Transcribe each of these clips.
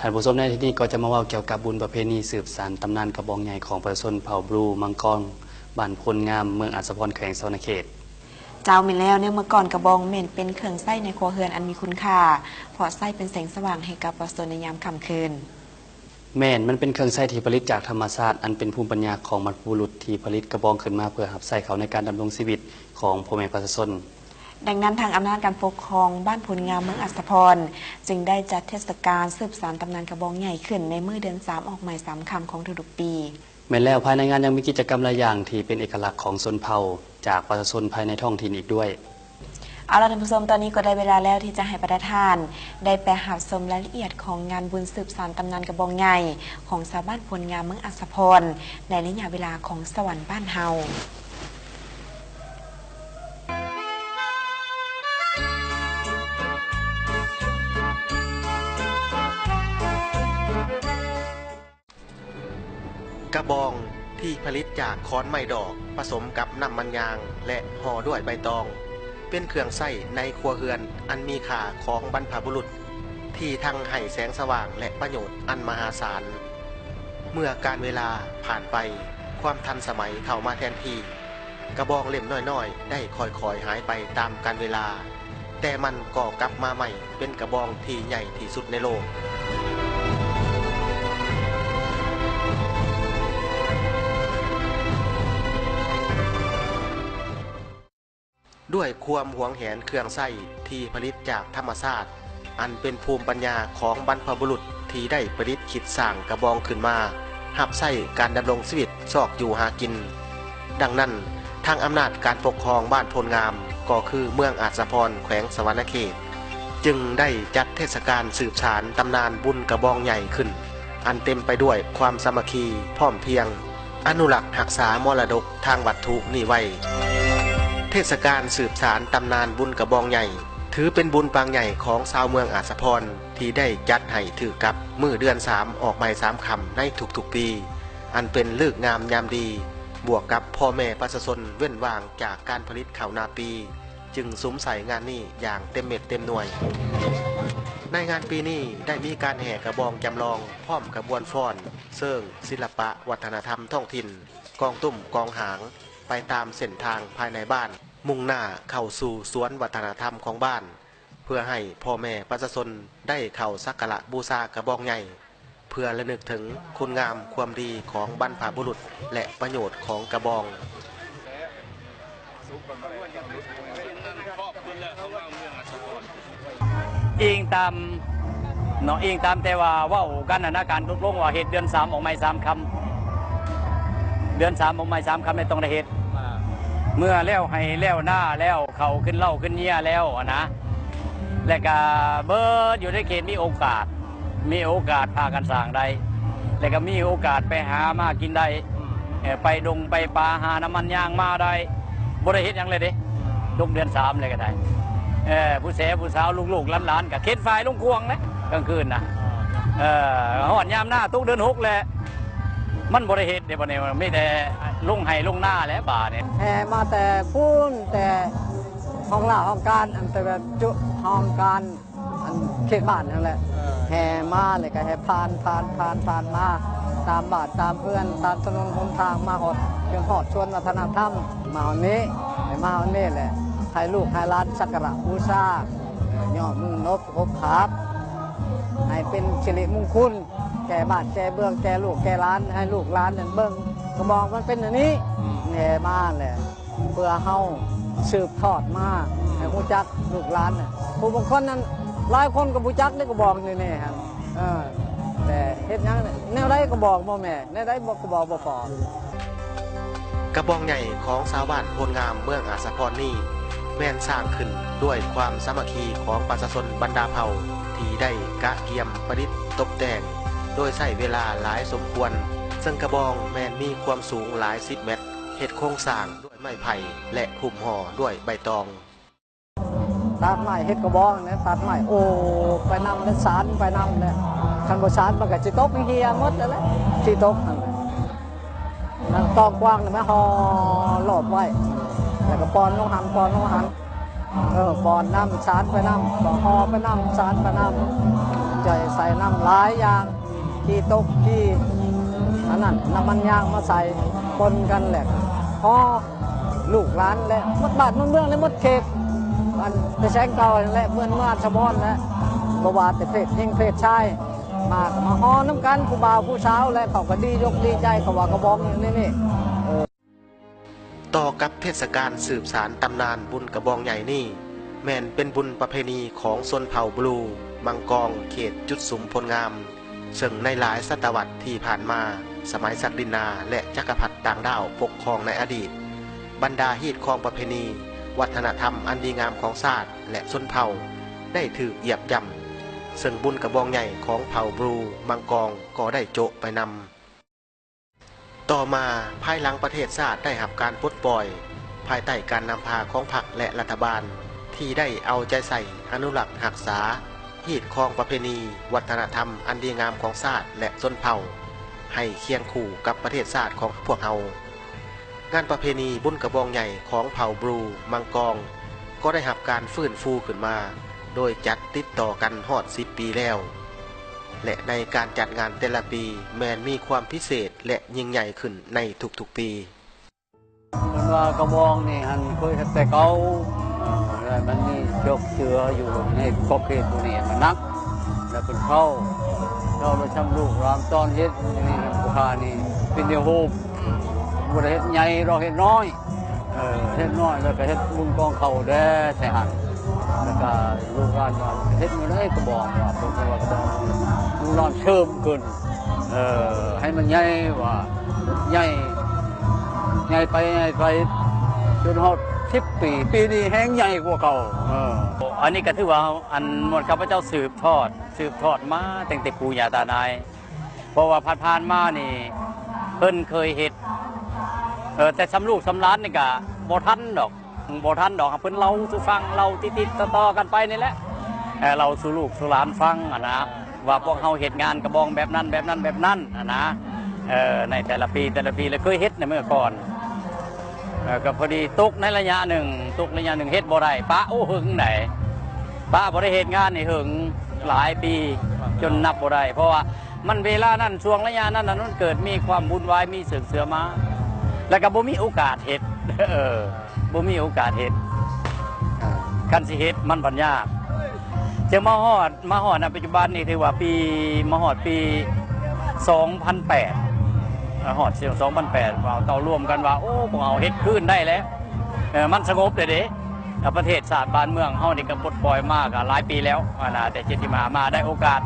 ທ່ານຜູ້ຊົມ, ໃນທີ່ນີ້ກໍຈະມາເວົ້າກ່ຽວກັບບຸນປະເພນີສືບສານຕຳນານກະບອງໃຫຍ່ຂອງປະຊາຊົນເຜົ່າບລູມັງກອງ ບ້ານໂພນງາມ ເມືອງອາດສະພອນ ແຂວງສະຫວັນນະເຂດ. ເຈົ້າ, ແມ່ນແລ້ວ, ໃນເມື່ອກ່ອນກະບອງແມ່ນເປັນເຄື່ອງໃຊ້ໃນຄົວເຮືອນອັນມີຄຸນຄ່າ ເພາະໃຊ້ເປັນແສງສະຫວ່າງໃຫ້ກັບປະຊາຊົນໃນຍາມຄ່ຳຄືນ. ແມ່ນ, ມັນເປັນເຄື່ອງໃຊ້ທີ່ຜະລິດຈາກທຳມະຊາດ ອັນເປັນພູມປັນຍາຂອງບັນພະບຸລຸດທີ່ຜະລິດກະບອງຂຶ້ນມາເພື່ອຮັບໃຊ້ເຂົາໃນການດຳລົງຊີວິດຂອງພໍ່ແມ່ປະຊາຊົນ. ດັ່ງນັ້ນ, ທາງອຳນາດການປົກຄອງບ້ານໂພນງາມ ເມືອງອາດສະພອນ ຈຶ່ງໄດ້ຈັດເທດສະການສືບສານຕຳນານກະບອງໃຫຍ່ຂຶ້ນໃນມື້ເດືອນສາມອອກໃໝ່ສາມຄ່ຳຂອງທຸກໆປີ. ແມ່ນແລ້ວ, ພາຍໃນງານຍັງມີກິດຈະກຳຫຼາຍຢ່າງທີ່ເປັນເອກະລັກຂອງຊົນເຜົ່າ ຈາກປະຊາຊົນພາຍໃນທ້ອງຖິ່ນອີກດ້ວຍ. ເອົາລະທ່ານຜູ້ຊົມ, ຕອນນີ້ກໍໄດ້ເວລາແລ້ວທີ່ຈະໃຫ້ບັນດາທ່ານໄດ້ໄປຮັບຊົມລາຍລະອຽດຂອງງານບຸນສືບສານຕຳນານກະບອງໃຫຍ່ຂອງຊາວບ້ານໂພນງາມ ເມືອງອາດສະພອນ ໃນໄລຍະເວລາຂອງສະຫວັນບ້ານເຮົາ. ກະບອງທີ່ຜະລິດຈາກຂອນໄມ້ດອກ ປະສົມກັບນ້ຳມັນຍາງ ແລະ ຫໍ່ດ້ວຍໃບຕອງ ເປັນເຄື່ອງໃຊ້ໃນຄົວເຮືອນອັນມີຄ່າຂອງບັນພະບຸລຸດ ທີ່ທັງໃຫ້ແສງສະຫວ່າງ ແລະ ປະໂຫຍດອັນມະຫາສານ. ເມື່ອການເວລາຜ່ານໄປ, ຄວາມທັນສະໄໝເຂົ້າມາແທນທີ່, ກະບອງເຫຼັ້ມນ້ອຍໆ ໄດ້ຄ່ອຍໆ ຫາຍໄປຕາມການເວລາ, ແຕ່ມັນກໍກັບມາໃໝ່ເປັນກະບອງທີ່ໃຫຍ່ທີ່ສຸດໃນໂລກ. ດ້ວຍຄວາມຫວງແຫນເຄື່ອງໃຊ້ທີ່ຜະລິດຈາກທຳມະຊາດ, ອັນເປັນພູມປັນຍາຂອງບັນພະບຸລຸດທີ່ໄດ້ປະດິດຄິດສ້າງກະບອງຂຶ້ນມາ ຮັບໃຊ້ການດຳລົງຊີວິດຊອກຢູ່ຫາກິນ. ດັ່ງນັ້ນ, ທາງອຳນາດການປົກຄອງບ້ານໂພນງາມ ກໍຄືເມືອງອາດສະພອນ ແຂວງສະຫວັນນະເຂດ ຈຶ່ງໄດ້ຈັດເທດສະການສືບສານຕຳນານບຸນກະບອງໃຫຍ່ຂຶ້ນ ອັນເຕັມໄປດ້ວຍຄວາມສາມັກຄີ ພ້ອມພຽງ ອະນຸລັກຮັກສາມໍລະດົກທາງວັດຖຸນີ້ໄວ້. ເທດສະການສືບສານຕຳນານບຸນກະບອງໃຫຍ່ ຖືເປັນບຸນປາງໃຫຍ່ຂອງຊາວເມືອງອາດສະພອນ ທີ່ໄດ້ຈັດໃຫ້ຖືກກັບມື້ເດືອນສາມອອກໃໝ່ສາມຄ່ຳໃນທຸກໆປີ, ອັນເປັນເລີກງາມຍາມດີ, ບວກກັບພໍ່ແມ່ປະຊາຊົນເວັ້ນວ່າງຈາກການຜະລິດເຂົ້ານາປີ, ຈຶ່ງສຸມໃສ່ງານນີ້ຢ່າງເຕັມເມັດເຕັມໜ່ວຍ. ໃນງານປີນີ້ໄດ້ມີການແຫ່ກະບອງຈຳລອງ ພ້ອມຂະບວນຟ້ອນເຊີງສິລະປະວັດທະນະທຳທ້ອງຖິ່ນ, ກອງຕຸ້ມກອງຫາງ ໄປຕາມເສັ້ນທາງພາຍໃນບ້ານ, ມຸ່ງໜ້າເຂົ້າສູ່ສວນວັດທະນະທຳຂອງບ້ານ, ເພື່ອໃຫ້ພໍ່ແມ່ປະຊາຊົນໄດ້ເຂົ້າສັກກາລະບູຊາກະບອງໃຫຍ່ ເພື່ອລະນຶກເຖິງຄຸນງາມຄວາມດີຂອງບັນພະບຸລຸດ ແລະ ປະໂຫຍດຂອງກະບອງ. ອີງຕາມເນາະ, ອີງຕາມແຕ່ວ່າເວົ້າກັນຫັ້ນນະ, ການຕົກລົງວ່າເຮັດເດືອນສາມອອກໃໝ່ສາມຄ່ຳ, ເດືອນສາມອອກໃໝ່ສາມຄ່ຳນີ້ຕ້ອງໄດ້ເຮັດ. ເມື່ອແລ້ວໄຮ່ແລ້ວນາແລ້ວ, ເຂົ້າຂຶ້ນເລົ້າຂຶ້ນເຍຍແລ້ວຫັ້ນນະ, ແລ້ວກະເບິດຢູ່ໃນເຂດມີໂອກາດ, ມີໂອກາດພາກັນສ້າງໄດ້, ແລ້ວກະມີໂອກາດໄປຫາມາກິນໄດ້, ເອີ ໄປດົງໄປປ່າຫານ້ຳມັນຍາງມາໄດ້, ບໍ່ໄດ້ເຮັດຫຍັງເລີຍເດ້. ຕົກເດືອນສາມແລ້ວກະໄດ້, ເອີ ຜູ້ແສຜູ້ສາວລູກໆຫຼານໆກະເຂັນຝາຍລົງຂວາງແຫຼະກາງຄືນນະ, ເອີ ຮອດຍາມນາຕົກເດືອນຫົກແລ້ວ ມັນບໍ່ໄດ້ເຮັດເດ້. ບັດນີ້ມີແຕ່ລົງໄຮ່ລົງນາແຫຼະບາດນີ້. ແຫ່ມາແຕ່ພຸ້ນ ແຕ່ຫ້ອງລາຫ້ອງການ, ອັນແຕ່ວ່າຈຸຫ້ອງການ ອັນເຂດບ້ານຫັ້ນແຫຼະ, ເອີ ແຫ່ມາແລ້ວກະແຫ່ຜ່ານ ຜ່ານ ຜ່ານ ຜ່ານມາຕາມບ້ານຕາມເຮືອນ ຕາມຖະໜົນຫົນທາງ ມາຮອດ ຈົນຮອດສວນວັດທະນະທຳ. ມາຮອດນີ້ ມາຮອດນີ້ແຫຼະ ໃຫ້ລູກໃຫ້ຫຼານສັກກາລະບູຊາ, ຍໍມືນົບຫົບຂາບ ໃຫ້ເປັນສິລິມຸງຄຸນແກ່ບ້ານແກ່ເມືອງ ແກ່ລູກແກ່ຫຼານ, ໃຫ້ລູກຫຼານນັ້ນເບິ່ງກະບອງມັນເປັນອັນນີ້. ແຫ່ມາແຫຼະ ເພື່ອເຮົາສືບທອດມາ ໃຫ້ຮູ້ຈັກລູກຫຼານ. ຜູ້ບາງຄົນນັ້ນ ຫຼາຍຄົນກໍບໍ່ຈັກເດ້ກະບອງນີ້ແນ່ຫັ້ນ, ເອີ ແຕ່ເຮັດຫຍັງແນວໃດກະບອງບໍ່ແມ່ ແນວໃດບໍ່ກະບອງບໍ່ພໍ. ກະບອງໃຫຍ່ຂອງຊາວບ້ານໂພນງາມ ເມືອງອາດສະພອນນີ້ ແມ່ນສ້າງຂຶ້ນດ້ວຍຄວາມສາມັກຄີຂອງປະຊາຊົນບັນດາເຜົ່າ ທີ່ໄດ້ກະກຽມປະດິດຕົບແຕ່ງ ໂດຍໃຊ້ເວລາຫຼາຍສົມຄວນ, ເຊິ່ງກະບອງແມ່ນມີຄວາມສູງຫຼາຍສິບແມັດ, ເຮັດໂຄງສ້າງ ດ້ວຍໄມ້ໄຜ່ ແລະ ຫຸ້ມຫໍ່ດ້ວຍໃບຕອງ. ຕັດໄມ້ເຮັດກະບອງແຫຼະ, ຕັດໄມ້ໂອບໄປນຳ ແລະ ສານໄປນຳແຫຼະ, ຄັນບໍ່ສານມັນກະຊິຕົກເຫ່ຍໝົດແລ້ວແຫຼະ, ຊິຕົກຫັ້ນແຫຼະ. ຕອງກວ້າງນີ້ມາຫໍ່ລອບໄວ້ ແລ້ວກະປ່ອນລົງຫັ້ນ ປ່ອນລົງຫັ້ນ, ເອີ ປ່ອນນຳ ສານໄປນຳ ກໍຫໍ່ໄປນຳ ສານໄປນຳ. ໃສ່ ໃສ່ນ້ຳຫຼາຍຢ່າງ ຂີ້ຕົກ ຂີ້ອັນນັ້ນ ນ້ຳມັນຍາງມາໃສ່ ປົນກັນ ແລ້ວກໍຫໍ່ລູກຫຼານ ແລະ ໝົດບ້ານໝົດເມືອງ ແລະ ໝົດເຂດ ອັນແຕ່ແສງເກົ່າ ແລະ ເມືອງ ເມືອງອາດສະບອນ ແລະ ບໍ່ວ່າແຕ່ເພດຍິງເພດຊາຍ ມາກໍມາຫໍ່ນຳກັນ ຜູ້ບ່າວຜູ້ສາວ ແລະ ເຂົາກໍດີອົກດີໃຈ ເຂົາວ່າກະບອງຢູ່ໃນນີ້ ເອີ. ຕໍ່ກັບເທດສະການສືບສານຕຳນານບຸນກະບອງໃຫຍ່ນີ້ ແມ່ນເປັນບຸນປະເພນີຂອງຊົນເຜົ່າບລູ ມັງກອງ ເຂດຈຸດສຸມໂພນງາມ ເຊິ່ງໃນຫຼາຍສະຕະວັດທີ່ຜ່ານມາ, ສະໄໝສັກດິນນາ ແລະ ຈັກກະພັດຕ່າງດ້າວປົກຄອງໃນອະດີດ, ບັນດາຮີດຄອງປະເພນີ, ວັດທະນະທຳອັນດີງາມຂອງຊາດ ແລະ ຊົນເຜົ່າ ໄດ້ຖືກຢຽບຢ່ຳ, ເຊິ່ງບຸນກະບອງໃຫຍ່ຂອງເຜົ່າບລູ ມັງກອງ ກໍໄດ້ໂຈະໄປນຳ. ຕໍ່ມາ, ພາຍຫຼັງປະເທດຊາດໄດ້ຮັບການປົດປ່ອຍ ພາຍໃຕ້ການນຳພາຂອງພັກ ແລະ ລັດຖະບານ ທີ່ໄດ້ເອົາໃຈໃສ່ອະນຸລັກຮັກສາ ຮີດຄອງປະເພນີ, ວັດທະນະທຳອັນດີງາມຂອງຊາດ ແລະ ຊົນເຜົ່າ ໃຫ້ຄຽງຄູ່ກັບປະເທດຊາດຂອງພວກເຮົາ. ງານປະເພນີບຸນກະບອງໃຫຍ່ຂອງເຜົ່າບລູ ມັງກອງ ກໍໄດ້ຮັບການຟື້ນຟູຂຶ້ນມາ ໂດຍຈັດຕິດຕໍ່ກັນຮອດສິບປີແລ້ວ ແລະ ໃນການຈັດງານແຕ່ລະປີແມ່ນມີຄວາມພິເສດ ແລະ ຍິ່ງໃຫຍ່ຂຶ້ນໃນທຸກໆປີ. ເພິ່ນວ່າກະບອງນີ້ຫັ້ນເຄີຍເຮັດແຕ່ເກົ່າ ເອີ ແລະ ມັນມີເຊືອກເສືອຢູ່ໃນຂອບເຂດພວກນີ້ມັນໜັກ ແລະ ເພິ່ນເຝົ້າ ເຝົ້າແລ້ວຊ່ຳລູກຫຼານຕອນເຮັດ ນີ້ນຳຜູ້ຂ້ານີ້ເປັນແນວໂຮມ ບໍ່ໄດ້ເຮັດໃຫຍ່ດອກ ເຮັດນ້ອຍ ເອີ ເຮັດນ້ອຍ ແລ້ວກໍເຮັດບຸນກອງເຂົ້າແດ່ໃສ່ຫັ້ນ ແລ້ວກໍລູກຫຼານວ່າເຮັດມື້ໃດກະບອງ ວ່າເພິ່ນວ່າກະບອງ ລູກຫຼານເສີມຂຶ້ນ ເອີ ໃຫ້ມັນໃຫຍ່ ວ່າໃຫຍ່ ໃຫຍ່ໄປ ໃຫຍ່ໄປ ຈົນຮອດສິບປີ ປີນີ້ແຮງໃຫຍ່ກວ່າເກົ່າ ເອີ. ອັນນີ້ກໍຖືວ່າ ອັນ ໝວດຂ້າພະເຈົ້າສືບທອດ ສືບທອດມາຕັ້ງແຕ່ປູ່ຍ່າຕານາຍ ເພາະວ່າຜ່ານໆມານີ້ເພິ່ນເຄີຍເຮັດ ເອີ ແຕ່ຊ່ຳລູກຊ່ຳຫຼານນີ້ກະບໍ່ທັນດອກ ບໍ່ທັນດອກ ເພິ່ນເລົ່າສູ່ຟັງ ເລົ່າຕິດໆຕໍ່ໆກັນໄປນີ້ແຫຼະ ເອີ ເລົ່າສູ່ລູກສູ່ຫຼານຟັງຫັ້ນນະ ວ່າພວກເຮົາເຮັດງານກະບອງແບບນັ້ນ ແບບນັ້ນ ແບບນັ້ນຫັ້ນນະ ເອີ ໃນແຕ່ລະປີ ແຕ່ລະປີ ແລະ ເຄີຍເຮັດໃນເມື່ອກ່ອນ ເອີ ກໍພໍດີຕົກໃນໄລຍະໜຶ່ງ ຕົກໄລຍະໜຶ່ງເຮັດບໍ່ໄດ້ ປະ ໂອ້ ເຫິງໃດ ປະ ບໍ່ໄດ້ເຮັດງານນີ້ເຫິງຫຼາຍປີ ຈົນນັບບໍ່ໄດ້ ເພາະວ່າ ມັນເວລານັ້ນ ຊ່ວງໄລຍະນັ້ນນະ ມັນເກີດມີຄວາມວຸ່ນວາຍ ມີເຊື່ອງເສືອມາ ແລ້ວກໍບໍ່ມີໂອກາດເຮັດ ເອີ ບໍ່ມີໂອກາດເຮັດ ຄັນຊິເຮັດມັນບັດຍາກ ຈຶ່ງມາຮອດ ມາຮອດໃນປັດຈຸບັນນີ້ ຖືວ່າປີ ມາຮອດປີສອງພັນແປດ ມາຮອດສອງພັນແປດ ເຮົາເຕົ້າລວມກັນວ່າ ໂອ້ ພວກເຮົາເຮັດຄືນໄດ້ແລ້ວ ເອີ ມັນສະຫງົບແລ້ວເດ້ ປະເທດຊາດບ້ານເມືອງເຮົານີ້ກໍປົດປ່ອຍມາກໍຫຼາຍປີແລ້ວ ອັນນະ ແຕ່ເຈັດສິບຫ້າມາໄດ້ໂອກາດ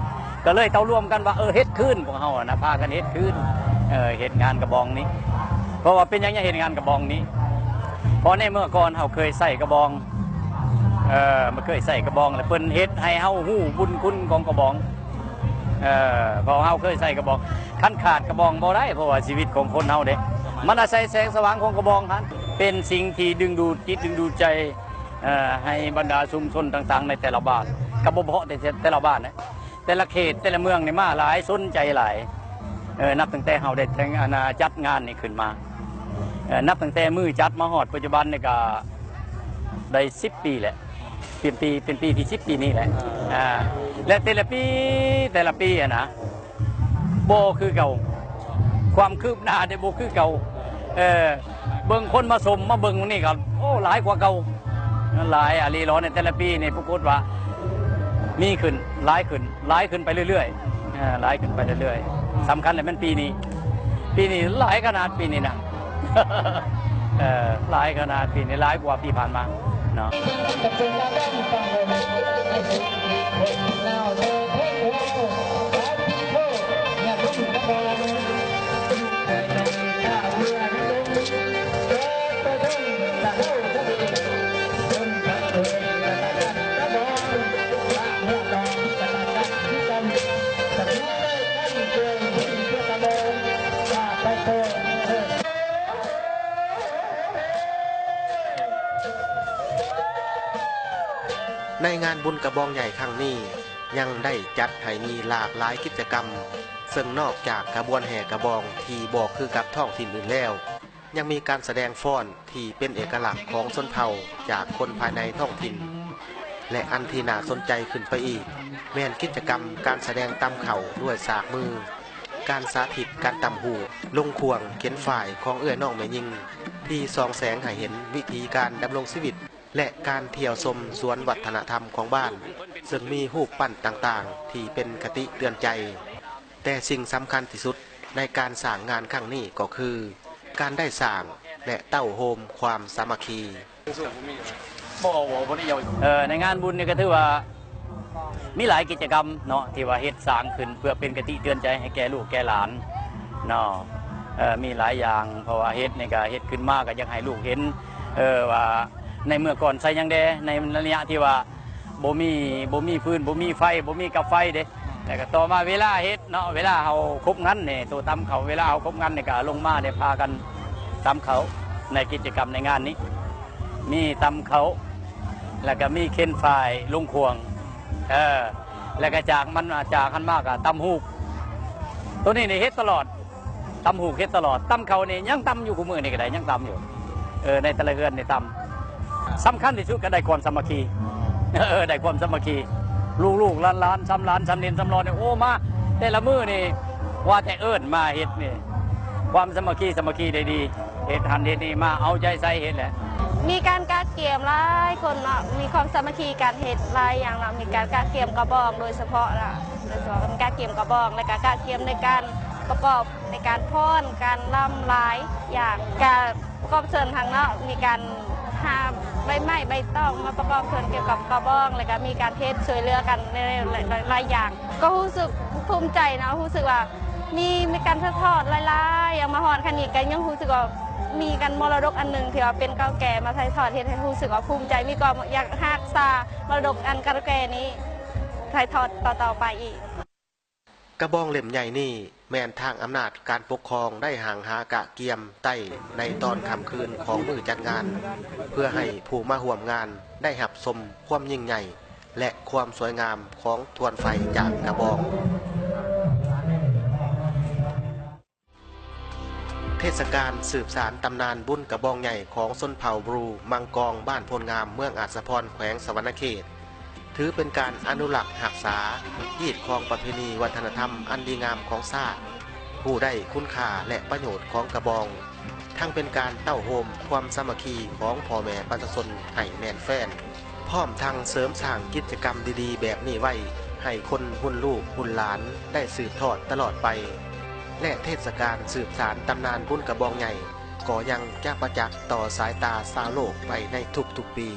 ກໍເລີຍເຕົ້າລວມກັນວ່າ ເອີ ເຮັດຄືນ ພວກເຮົານະ ພາກັນເຮັດຄືນ ເອີ ເຮັດງານກະບອງນີ້ ເພາະວ່າເປັນຫຍັງຍັງເຮັດງານກະບອງນີ້ ເພາະໃນເມື່ອກ່ອນເຮົາເຄີຍໃຊ້ກະບອງ ເອີ ມາເຄີຍໃຊ້ກະບອງ ແລ້ວເພິ່ນເຮັດໃຫ້ເຮົາຮູ້ບຸນຄຸນຂອງກະບອງ ເອີ ເພາະເຮົາເຄີຍໃຊ້ກະບອງ ຄັນຂາດກະບອງບໍ່ໄດ້ ເພາະວ່າຊີວິດຂອງຄົນເຮົາເດ້ ມັນອາໄສແສງສະຫວ່າງຂອງກະບອງຫັ້ນ ເປັນສິ່ງທີ່ດຶງດູດຈິດດຶງດູດໃຈ ເອີ ໃຫ້ບັນດາຊຸມຊົນຕ່າງໆໃນແຕ່ລະບ້ານ ກໍບໍ່ເພາະແຕ່ ແຕ່ລະບ້ານນະ ແຕ່ລະເຂດ ແຕ່ລະເມືອງນີ້ມາຫຼາຍ ສົນໃຈຫຼາຍ ເອີ ນັບຕັ້ງແຕ່ເຮົາໄດ້ແຕ່ງ ອັນນະ ຈັດງານນີ້ຂຶ້ນມາ ເອີ ນັບຕັ້ງແຕ່ມື້ຈັດມາຮອດປັດຈຸບັນນີ້ກໍໄດ້ສິບປີແລ້ວ ເປັນປີ ເປັນປີທີສິບປີນີ້ແຫຼະ ອ່າ ແລະ ແຕ່ລະປີ ແຕ່ລະປີຫັ້ນນະ ບໍ່ຄືເກົ່າ ຄວາມຄືບໜ້າໄດ້ບໍ່ຄືເກົ່າ ເອີ ເບິ່ງຄົນມາຊົມມາເບິ່ງນີ້ກໍ ໂອ້ ຫຼາຍກວ່າເກົ່າ ຫຼາຍອີ່ຫຼີເນາະ ໃນແຕ່ລະປີນີ້ປາກົດວ່າມີຂຶ້ນ ຫຼາຍຂຶ້ນ ຫຼາຍຂຶ້ນໄປເລື້ອຍໆ ເອີ ຫຼາຍຂຶ້ນໄປເລື້ອຍໆ ສຳຄັນແຫຼະແມ່ນປີນີ້ ປີນີ້ຫຼາຍຂະໜາດ ປີນີ້ນະ ເອີ ຫຼາຍຂະໜາດ ປີນີ້ຫຼາຍກວ່າປີຜ່ານມາເນາະ. ໃນງານບຸນກະບອງໃຫຍ່ຄັ້ງນີ້ ຍັງໄດ້ຈັດໃຫ້ມີຫຼາກຫຼາຍກິດຈະກຳ ເຊິ່ງນອກຈາກຂະບວນແຫ່ກະບອງທີ່ບໍ່ຄືກັບທ້ອງຖິ່ນອື່ນແລ້ວ ຍັງມີການສະແດງຟ້ອນທີ່ເປັນເອກະລັກຂອງຊົນເຜົ່າຈາກຄົນພາຍໃນທ້ອງຖິ່ນ. ແລະ ອັນທີ່ໜ້າສົນໃຈຂຶ້ນໄປອີກ ແມ່ນກິດຈະກຳການສະແດງຕຳເຂົ້າດ້ວຍສາກມື, ການສາທິດການຕຳຫູກ, ລົງຂວ້າງເຂັນຝ້າຍຂອງເອື້ອຍນ້ອງແມ່ຍິງ ທີ່ສ່ອງແສງໃຫ້ເຫັນວິຖີການດຳລົງຊີວິດ ແລະ ການທ່ຽວຊົມສວນວັດທະນະທຳຂອງບ້ານ ເຊິ່ງມີຮູບປັ້ນຕ່າງໆ ທີ່ເປັນຄະຕິເຕືອນໃຈ. ແຕ່ສິ່ງສຳຄັນທີ່ສຸດໃນການສ້າງງານຄັ້ງນີ້ກໍຄື ການໄດ້ສ້າງ ແລະ ເຕົ້າໂຮມຄວາມສາມັກຄີ. ບໍ່ ບໍ່ ບໍ່ໄດ້ເອົາ ເອີ ໃນງານບຸນນີ້ກໍຖືວ່າມີຫຼາຍກິດຈະກຳເນາະ ທີ່ວ່າເຮັດສ້າງຂຶ້ນເພື່ອເປັນຄະຕິເຕືອນໃຈໃຫ້ແກ່ລູກແກ່ຫຼານເນາະ. ເອີ ມີຫຼາຍຢ່າງ ເພາະວ່າເຮັດນີ້ກໍເຮັດຂຶ້ນມາກໍຢາກໃຫ້ລູກເຫັນ ເອີ ວ່າໃນເມື່ອກ່ອນໃຊ້ຫຍັງແດ່ ໃນໄລຍະທີ່ວ່າ ບໍ່ມີ ບໍ່ມີຟືນ ບໍ່ມີໄຟ ບໍ່ມີກັບໄຟເດ້. ແລ້ວກໍຕໍ່ມາເວລາເຮັດເນາະ ເວລາເຮົາຄົບງັນນີ້ ໂຕຕຳເຂົ້າ ເວລາເຮົາຄົບງັນນີ້ກໍລົງມາໄດ້ພາກັນຕຳເຂົ້າໃນກິດຈະກຳໃນງານນີ້ ມີຕຳເຂົ້າ ແລ້ວກໍມີເຂັນຝ້າຍລົງຂວ້າງ ເອີ ແລ້ວກໍຈາກມັນ ຈາກຫັ້ນມາກໍຕຳຫູກ ໂຕນີ້ນີ້ເຮັດຕະຫຼອດ. ຕຳຫູກເຮັດຕະຫຼອດ ຕຳເຂົ້ານີ້ຍັງຕຳຢູ່ ຄູ່ມື້ນີ້ກໍໄດ້ ຍັງຕຳຢູ່ ເອີ ໃນແຕ່ລະເຮືອນນີ້ຕຳ. ສຳຄັນທີ່ສຸດກໍໄດ້ຄວາມສາມັກຄີ ເອີ ໄດ້ຄວາມສາມັກຄີ ລູກໆຫຼານໆ ຊຳຫຼານຊຳເໜັນຊຳຫຼອນນີ້ ໂອ້ ມາແຕ່ລະມື້ນີ້ ວ່າແຕ່ເອີ້ນມາເຮັດນີ້ ຄວາມສາມັກຄີ ສາມັກຄີໄດ້ດີ ເຮັດຫັ້ນເຮັດນີ້ ມາເອົາໃຈໃສ່ເຮັດແຫຼະ. ມີການກະກຽມຫຼາຍຄົນເນາະ ມີຄວາມສາມັກຄີການເຮັດຫຼາຍຢ່າງເນາະ ມີການກະກຽມກະບອງໂດຍສະເພາະລະ ໂດຍສະເພາະການກະກຽມກະບອງ ແລະກະກະກຽມໃນການປະກອບໃນການຟ້ອນ ການລຳຫຼາຍຢ່າງ ກະປະກອບສ່ວນທາງເນາະ ມີການຫາໃບໄມ້ໃບຕອກມາປະກອບສ່ວນກ່ຽວກັບກະບອງ ແລະກະມີການເຮັດຊ່ວຍເຫຼືອກັນໃນຫຼາຍຢ່າງ ກໍຮູ້ສຶກພູມໃຈເນາະ ຮູ້ສຶກວ່າມີ ມີການສືບທອດຫຼາຍໆຢ່າງ ມາຮອດຂັ້ນນີ້ກໍຍັງຮູ້ສຶກວ່າ ມີການມໍລະດົກອັນໜຶ່ງທີ່ວ່າເປັນເກົ່າແກ່ມາຖ່າຍທອດ ເຮັດໃຫ້ຮູ້ສຶກວ່າພູມໃຈ ມີຄວາມຢາກຮັກສາມໍລະດົກອັນເກົ່າແກ່ນີ້ ຖ່າຍທອດຕໍ່ໆໄປອີກ. ກະບອງເຫຼັ້ມໃຫຍ່ນີ້ແມ່ນທາງອຳນາດການປົກຄອງໄດ້ຮັ່ງຫາກະກຽມໄຕ້ໃນຕອນຄ່ຳຄືນຂອງມື້ຈັດງານ ເພື່ອໃຫ້ຜູ້ມາຮ່ວມງານໄດ້ຮັບຊົມຄວາມຍິ່ງໃຫຍ່ ແລະ ຄວາມສວຍງາມຂອງທວນໄຟຈາກກະບອງ. ເທດສະການສືບສານຕຳນານບຸນກະບອງໃຫຍ່ຂອງຊົນເຜົ່າບຣູມັງກອງ ບ້ານໂພນງາມ ເມືອງອາດສະພອນ ແຂວງສະຫວັນນະເຂດ ຖືເປັນການອະນຸລັກຮັກສາ ຮີດຄອງປະເພນີວັດທະນະທຳອັນດີງາມຂອງຊາດ, ຮູ້ໄດ້ຄຸນຄ່າ ແລະ ປະໂຫຍດຂອງກະບອງ, ທັງເປັນການເຕົ້າໂຮມຄວາມສາມັກຄີຂອງພໍ່ແມ່ປະຊາຊົນໃຫ້ແໜ້ນແຟ້ນ. ພ້ອມທັງເສີມສ້າງກິດຈະກຳດີໆແບບນີ້ໄວ້ໃຫ້ຄົນຮຸ່ນລູກຮຸ່ນຫຼານໄດ້ສືບທອດຕະຫຼອດໄປ ແລະ ເທດສະການສືບສານຕຳນານບຸນກະບອງໃຫຍ່ກໍຍັງຈະປະຈັກຕໍ່ສາຍຕາຊາວໂລກໄປໃນທຸກໆປີ.